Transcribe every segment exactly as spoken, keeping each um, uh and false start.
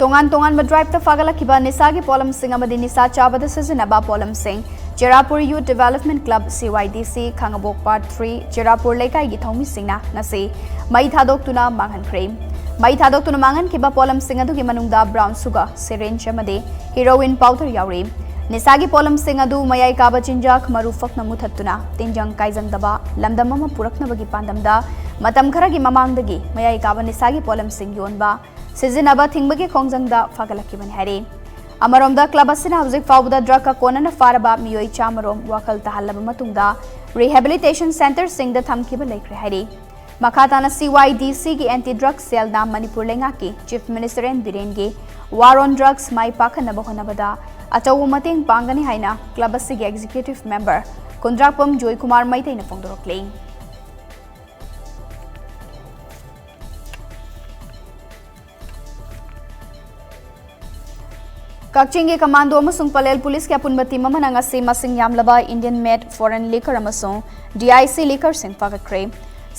ꯇꯣꯉꯥꯟ ꯇꯣꯉꯥꯟꯕ ꯗ꯭ꯔꯥꯏꯕꯇ ꯐꯥꯒꯠꯂꯛꯈꯤꯕ ꯅꯤꯁꯥꯒꯤ ꯄꯣꯠꯂꯝꯁꯤꯡ ꯑꯃꯗꯤ ꯅꯤꯁꯥ ꯆꯥꯕꯗ ꯁꯤꯖꯤꯟꯅꯕ ꯄꯣꯠꯂꯝꯁꯤꯡ ꯆꯦꯔꯥꯄꯨꯔ ꯌꯨꯠ ꯗꯤꯚꯦꯂꯞꯃꯦꯟ ꯀ꯭ꯂꯕ, ꯁꯤ ꯋꯥꯏ ꯗꯤ ꯁꯤ, ꯈꯥꯉꯕꯣꯛ ꯄꯥꯔꯠ ꯊ꯭ꯔꯤ, ꯆꯦꯔꯥꯄꯨꯔ ꯂꯩꯀꯥꯏꯒꯤ ꯊꯧꯃꯤꯁꯤꯡꯅ ꯉꯁꯤ ꯃꯩ ꯊꯥꯗꯣꯛꯇꯨꯅ ꯃꯥꯡꯍꯟꯈ꯭ꯔꯦ꯫ ꯃꯩ ꯊꯥꯗꯣꯛꯇꯨꯅ ꯃꯥꯡꯍꯟꯈꯤꯕ ꯄꯣꯠꯂꯝꯁꯤꯡ ꯑꯗꯨꯒꯤ ꯃꯅꯨꯡꯗ ꯕ꯭ꯔꯥꯎꯟ ꯁꯨꯒꯔ, ꯁꯤꯔꯤꯟꯖ ꯑꯃꯗꯤ ꯍꯤꯔꯣꯏꯟ ꯄꯥꯎꯗꯔ ꯌꯥꯎꯔꯤ꯫ ꯅꯤꯁꯥꯒꯤ ꯄꯣꯠꯂꯝꯁꯤꯡ ꯑꯗꯨ ꯃꯌꯥꯏ ꯀꯥꯕ ꯆꯤꯟꯖꯥꯛ ꯃꯔꯨ ꯐꯛꯅ ꯃꯨꯊꯠꯇꯨꯅ ꯇꯤꯟꯖꯪ ꯀꯥꯏꯖꯪꯗꯕ ꯂꯝꯗꯝ ꯑꯃ ꯄꯨꯔꯛꯅꯕꯒꯤ ꯄꯥꯟꯗꯝꯗ ꯃꯇꯝ ꯈꯔꯒꯤ ꯃꯃꯥꯡꯗꯒꯤ ꯃꯌꯥꯏ ꯀꯥꯕ ꯅꯤꯁꯥꯒꯤ ꯄꯣꯠꯂꯝꯁꯤꯡ ꯌꯣꯟꯕ, ꯁꯤꯖꯤꯟꯅꯕ ꯊꯤꯡꯕꯒꯤ ꯈꯣꯡꯖꯪꯗ ꯐꯒꯠꯂꯛꯈꯤꯕꯅꯤ ꯍꯥꯏꯔꯤ꯫ ꯑꯃꯔꯣꯝꯗ, ꯀ꯭ꯂꯕ ꯑꯁꯤꯅ ꯍꯧꯖꯤꯛ ꯐꯥꯎꯕꯗ ꯗ꯭ꯔꯒꯀ ꯀꯣꯟꯅꯅ ꯐꯥꯔꯕ ꯃꯤꯑꯣꯏ ꯆꯥꯃꯔꯣꯝ ꯋꯥꯈꯜ ꯇꯥꯍꯜꯂꯕ ꯃꯇꯨꯡꯗ ꯔꯤꯍꯦꯕꯤꯂꯤꯇꯦꯁꯟ ꯁꯦꯟꯇꯔꯁꯤꯡꯗ ꯊꯝꯈꯤꯕ ꯂꯩꯈ꯭ꯔꯦ ꯍꯥꯏꯔꯤ꯫ ꯃꯈꯥ ꯇꯥꯅ ꯁꯤ ꯋꯥꯏ ꯗꯤ ꯁꯤꯒꯤ ꯑꯦꯟꯇꯤ ꯗ꯭ꯔꯒ ꯁꯦꯜꯅ ꯃꯅꯤꯄꯨꯔ ꯂꯩꯉꯥꯛꯀꯤ ꯆꯤꯐ ꯃꯤꯅꯤꯁꯇꯔ ꯑꯦꯟ ꯕꯤꯔꯦꯟꯒꯤ ꯋꯥꯔ ꯑꯣꯟ ꯗ꯭ꯔꯒꯁ ꯃꯥꯏ ꯄꯥꯛꯍꯟꯅꯕ ꯍꯣꯠꯅꯕꯗ ꯑꯆꯧꯕ ꯃꯇꯦꯡ ꯄꯥꯡꯒꯅꯤ ꯍꯥꯏꯅ ꯀ꯭ꯂꯕ ꯑꯁꯤꯒꯤ ꯑꯦꯛꯖꯤꯀ꯭ꯌꯨꯇꯤꯚ ꯃꯦꯝꯕꯔ ꯀꯨꯟꯗ꯭ꯔꯥꯛꯄꯝ ꯖꯣꯏꯀꯨꯃꯥꯔ ꯃꯩꯇꯩꯅ ꯐꯣꯡꯗꯣꯔꯛꯂꯤ꯫ ꯀꯛꯆꯤꯡꯒꯤ ꯀꯃꯥꯟꯗꯣ ꯑꯃꯁꯨꯡ ꯄꯂꯦꯜ ꯄꯨꯂꯤꯁꯀꯤ ꯑꯄꯨꯟꯕ ꯇꯤꯝ ꯑꯃꯅ ꯉꯁꯤ ꯃꯁꯤꯡ ꯌꯥꯝꯂꯕ ꯏꯟꯗꯤꯌꯟ ꯃꯦꯗ ꯐꯣꯔꯦꯟ ꯂꯤꯀꯔ ꯑꯃꯁꯨꯡ ꯗꯤ ꯑꯥꯏ ꯁꯤ ꯂꯤꯀꯔꯁꯤꯡ ꯐꯥꯒꯠꯈ꯭ꯔꯦ꯫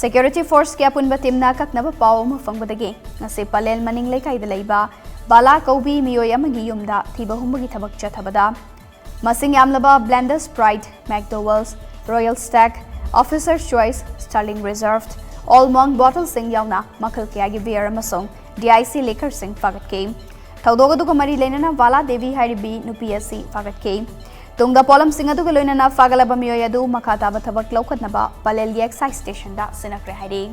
ꯁꯦꯀ꯭ꯌꯨꯔꯤꯇꯤ ꯐꯣꯔꯁꯀꯤ ꯑꯄꯨꯟꯕ ꯇꯤꯝꯅ ꯑꯀꯛꯅꯕ ꯄꯥꯎ ꯑꯃ ꯐꯪꯕꯗꯒꯤ ꯉꯁꯤ ꯄꯂꯦꯜ ꯃꯅꯤꯡ ꯂꯩꯀꯥꯏꯗ ꯂꯩꯕ ꯕꯥꯂꯥ ꯀꯧꯕꯤ ꯃꯤꯑꯣꯏ ꯑꯃꯒꯤ ꯌꯨꯝꯗ ꯊꯤꯕ ꯍꯨꯝꯕꯒꯤ ꯊꯕꯛ ꯆꯠꯊꯕꯗ ꯃꯁꯤꯡ ꯌꯥꯝꯂꯕ Blender, Sprite, McDowell's, Royal Stag, Officer Choice, Sterling Reserve, Old Monk ꯕꯣꯇꯜꯁꯤꯡ ꯌꯥꯎꯅ ꯃꯈꯜ ꯀꯌꯥꯒꯤ ꯕꯤꯌꯔ ꯑꯃꯁꯨꯡ ꯗꯤ ꯑꯥꯏ ꯁꯤ ꯂꯤꯀꯔꯁꯤꯡ ꯐꯥꯒꯠꯈꯤ꯫ ꯊꯧꯗꯣꯛ ꯑꯗꯨꯒ ꯃꯔꯤ ꯂꯩꯅꯅ ꯕꯥꯂꯥ ꯗꯦꯕꯤ ꯍꯥꯏꯔꯤꯕꯤ ꯅꯨꯄꯤ ꯑꯁꯤ ꯐꯥꯒꯠꯈꯤ꯫ ꯇꯨꯡꯗ ꯄꯣꯠꯂꯝꯁꯤꯡ ꯑꯗꯨꯒ ꯂꯣꯏꯅꯅ ꯐꯥꯒꯠꯂꯕ ꯃꯤꯑꯣꯏ ꯑꯗꯨ ꯃꯈꯥ ꯇꯥꯕ ꯊꯕꯛ ꯂꯧꯈꯠꯅꯕ ꯄꯂꯦꯜꯒꯤ ꯑꯦꯛꯁꯥꯏꯖ ꯁ꯭ꯇꯦꯁꯟꯗ ꯁꯤꯟꯅꯈ꯭ꯔꯦ ꯍꯥꯏꯔꯤ꯫